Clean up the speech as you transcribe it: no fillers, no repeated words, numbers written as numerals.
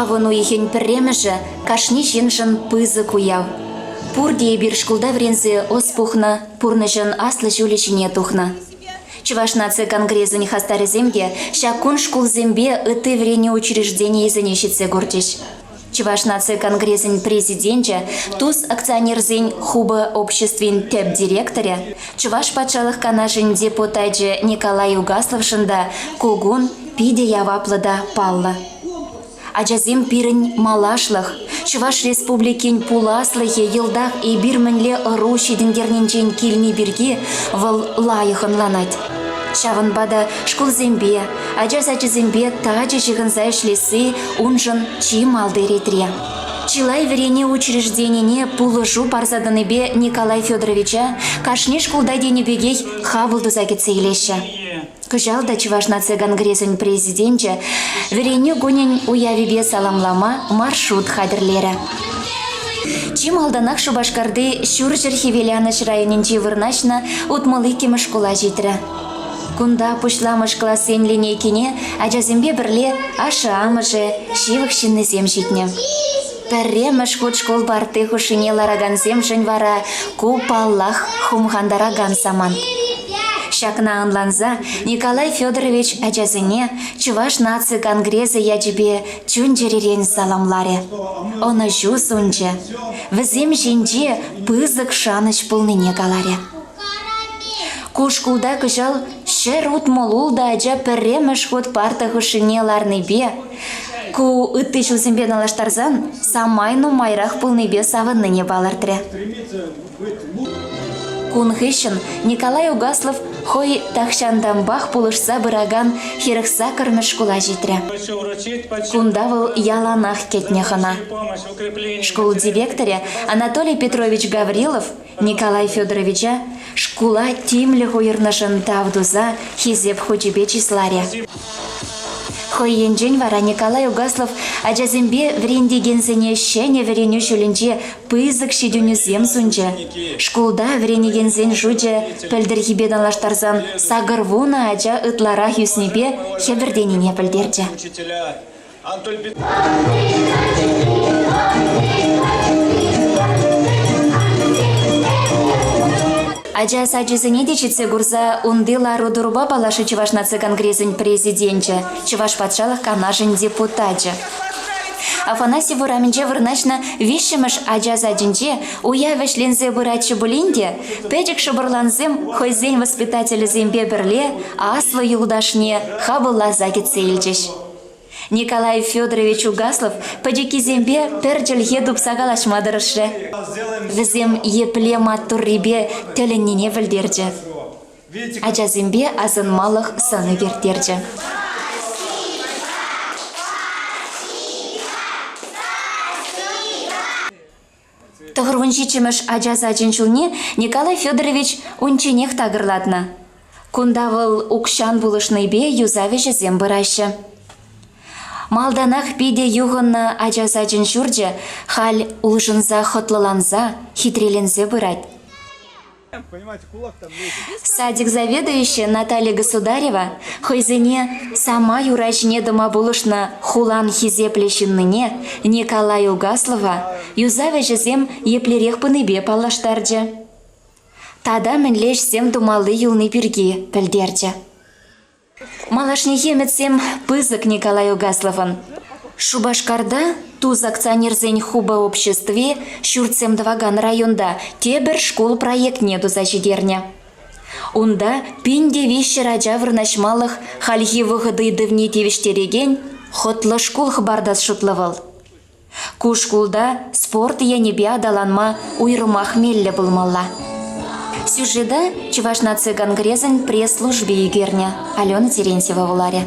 Авӑн уйӑхӗн пӗрремӗшӗ кашни ҫыншӑн пысӑк уяв. Пурте эпир шкулта вӗренсе ӑс пухнӑ, пурнӑҫӑн аслӑ ҫулӗ ҫине тухнӑ. Чӑваш наци конгресӗн хастарӗсем те ҫак кун шкулсемпе ытти вӗренӳ учрежденийӗсене ҫитсе курчӗҫ. Чӑваш наци конгресӗн президенчӗ, Тус акционерсен хупӑ обществин тӗп директорӗ, Чӑваш Патшалӑх Канашӗн депутачӗ Николай Угасловшӑн та ку кун питӗ яваплӑ та паллӑ. Ачасем пирӗн малашлӑх, Чӑваш Республикин пуласлӑхӗ йӑлтах эпир мӗнле ӑру ҫитӗнтернинчен килни пирки вӑл лайӑх ӑнланать. Ҫавӑнпа та шкулсемпе, ача сачӗсемпе тачӑ ҫыхӑнса ӗҫлесси уншӑн чи малти ретре. Чылай вӗренӳ учрежденине пулӑшу парса тӑнипе Николай Федоровича кашни шкулта тенӗ пекех хапӑл туса кӗтсе илеҫҫӗ. Кӑҫал та Чӑваш наци конгресӗн президенчӗ Вӗренӳ кунӗн уявӗпе саламлама маршрут хатӗрлерӗ. Чи малтанах Шупашкарти Ҫурҫӗр Хӗвеланӑҫ районӗнче вырнаҫнӑ 62-мӗш шкула ҫитрӗ. Кунта пуҫламӑш классен линейкине ачасемпе пӗрле ашшӗ-амӑшӗ, ҫывӑх ҫыннисем ҫитнӗ. Пӗрремӗш хут шкул парти хушшине ларакансемшӗн вара ку, паллах, хумхантаракан самант. Ҫакна ӑнланса Николай Федорович ачасене Чӑваш наци конгресӗ ячӗпе чун-чӗререн саламларӗ, ӑнӑҫу сунчӗ, вӗсем ҫинче пысӑк шанӑҫ пулнине каларӗ. Ку шкулта кӑҫал 166 ача пӗрремӗш хут парта хушшине ларнипе, ку ытти ҫулсемпе танлаштарсан самай нумайрах пулнипе савӑннине палӑртрӗ. Кун хыҫҫӑн Николай Угаслов хӑй тахҫантанпах пулӑшса пыракан 48-мӗш шкула ҫитрӗ. Кунта вӑл яланах кӗтнӗ хӑна. Шкул директорӗ Анатолий Петрович Гаврилов Николай Федоровича шкула тимлӗх уйӑрнӑшӑн тав туса Хисеп хучӗпе чысларӗ. Хӑй енчен вара Николай Угаслов ачасемпе вӗрентекенсене ҫӗнӗ вӗренӳ ҫулӗнче пысӑк ҫитӗнӳсем сунчӗ. Шкулта вӗренекенсен шучӗ пӗлтӗрхипе танлаштарсан 80 ача ытларах ӳснипе хӗпӗртенине пӗлтерчӗ. Ача сачӗсене те ҫитсе курса унти лару-тӑрупа паллашрӗ Чӑваш наци конгресӗн президенчӗ, Чӑваш патшалӑх канашӗн депутачӗ. Афанасьев урамӗнче вырнаҫнӑ виҫҫӗмӗш ача садӗнче уяв вӗҫленсе пыратчӗ пулин те, пӗчӗк шӑпӑрлансем хӑйсен воспитателӗсемпе пӗрле аслӑ юлташне хапӑлласа кӗтсе илчӗҫ. Николай Федорович Угаслов пӗчӗккисемпе пӗр чӗлхе тупса калаҫма тӑрӑшрӗ. Вӗсем епле маттуррипе тӗлӗннине пӗлтерчӗ. Ачасемпе асӑнмалӑх сӑн ӳкерттерчӗ. Тӑхӑрвун ҫиччӗмӗш ача сачӗн ҫулне Николай Федорович унчченех такӑрлатнӑ. Кунта вӑл укҫан пулӑшнипе юсав ӗҫӗсем пыраҫҫӗ. Малтанах питӗ юхӑннӑ ача сачӗн ҫурчӗ халь улшӑнса хӑтлӑланса, хитреленсе пырать. Садик заведующийӗ Наталья Государева хӑйсене самай ура ҫине тӑма пулӑшнӑ хулан хисеплӗ ҫыннине Николай Угаслова юсав ӗҫӗсем еплерех пынипе паллаштарчӗ. Тата мӗнле ӗҫсем тумалли юлни пирки пӗлтерчӗ. Малашнехи ӗмӗтсем пысӑк Николай Угасловӑн. Шупашкарта Тус акционерсен хупӑ обществи ҫуртсем тӑвакан районта тепӗр шкул проектне туса ҫитернӗ. Унта 1300 ача вырнаҫмалӑх хальхи вӑхӑт ыйтӑвне тивӗҫтерекен хӑтлӑ шкул хӑпартас шутлӑ вӑл. Ку шкулта спорт енӗпе аталанма уйрӑмах меллӗ пулмалла. Сюжета Чӑваш наци конгресӗн пресс-служби ӳкернӗ. Алена Терентьева вуларӗ.